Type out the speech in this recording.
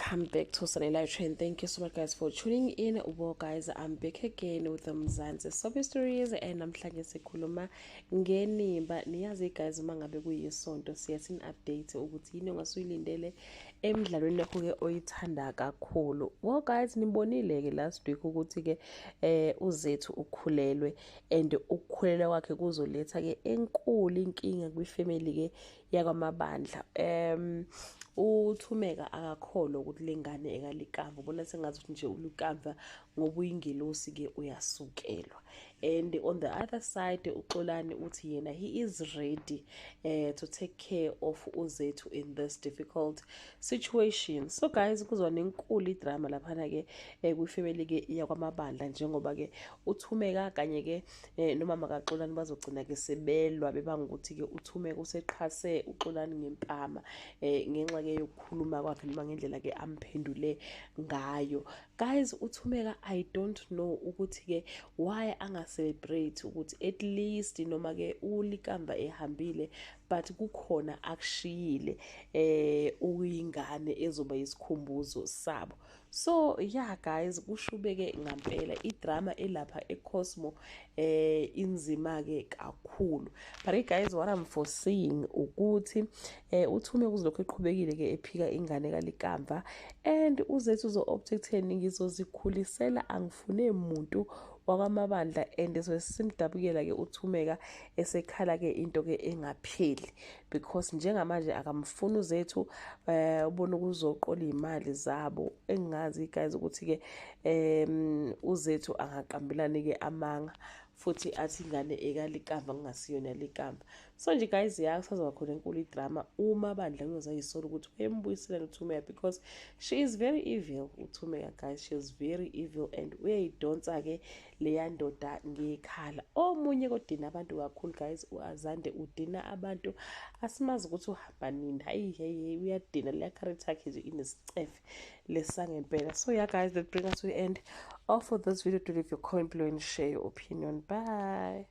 Welcome back to Sunny Live Train. Thank you so much, guys, for tuning in. Well, guys, I'm back again with the Mzansi Soapy Stories, and namhlanje sikhuluma ngenimba. Niyazi, guys, uma ngabe kuyisonto siya sini-update ukuthi yini ongasuyilindele emidlalweni yakho ke oyithanda kakhulu. Well, guys, nibonile ke last week ukuthi ke uZethu ukhulelwe, and ukukhulelwa kwakhe kuzoletha ke enkulu inkinga kwifamily ke yakwaMabandla. UThumeka akakholwa ukuthi lengane ekaLikamva, ubona sengathi ukuthi nje uLikamva ngoba uyingelosi ke uyasukelwa. And on the other side, uXolani uthi yena he is ready to take care of uZethu in this difficult situation. So guys, kuzwa nenkulu idrama laphana ke kwifamily ke yakwaMabandla, njengoba ke uThumeka kanye ke nomama kaXolani bazogcina ke sebelwa, bebanga ukuthi ke uThumeka useqhase uXolani ngempama ngenxa ke yokukhuluma kwakhe noma ngendlela ke amphendule ngayo. Guys, uThumeka, I don't know ukuthi ke why anga-celebrate ukuthi at least noma ke uLikamva ehambile, but kukhona akushiyile, uyingane ezoba isikhumbuzo sabo. So yeah, guys, kushubeke ngampela idrama elapha eCosmo, inzima ke kakhulu. But guys, what I'm foreseeing ukuthi uThumeka uzolokhu eqhubekile ke ephika ingane kaLikamva, and uZethu uzo-opt ekutheni ngizozikhulisela, angifune muntu wakwaMabandla, and so simdabukela ke uThumeka esekhala ke into ke engapheli, because njengamanje akamfuni uZethu, ubona ukuzoqola imali zabo. Engazi, guys, ukuthi ke uZethu angaqambelani ke amanga futhi athi ingane ekaLikamva kungasiyona Likamva. So nje, guys, ya, kusazoba khona enkulu idrama. UMabandla uyozayisola ukuthi uyembuyisela uThumeka, because she is very evil, uThumeka. Guys, she is very evil and uyayidonsa-ke leya ndoda ngekhala. Omunye kodina abantu kakhulu, guys, u-Azande udina abantu, asimazi ukuthi uhamba nini. Hayi hey hey, uyadina, leya character yakhe nje inesicefe lesangempela. So yeah, guys, that brings us to the end of this video. Do leave your comment below and share your opinion. Bye.